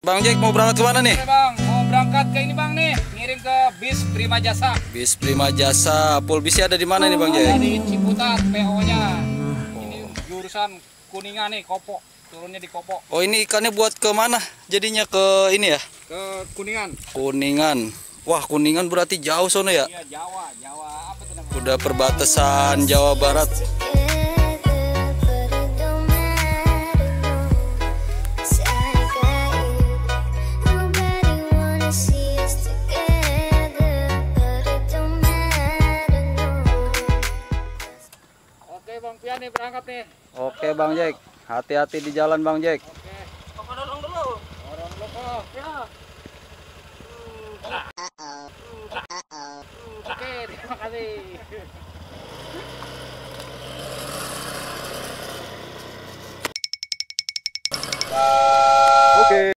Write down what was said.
Bang Jack mau berangkat kemana nih? Oke bang, mau berangkat ke ini bang nih, ngirim ke bis Prima Jasa. Bis Prima Jasa, pul bisnya ada di mana nih Bang Jack? Ada di Ciputat, PO-nya. Ini jurusan Kuningan nih, Kopo. Turunnya di Kopo. Oh ini ikannya buat ke mana? Jadinya ke ini ya? Ke Kuningan. Kuningan. Wah Kuningan berarti jauh sono ya? Iya Jawa apa tuh namanya? Udah perbatasan Jawa Barat. Oke bang Pian nih berangkat nih. Oke Bang Jack, hati-hati di jalan Bang Jack.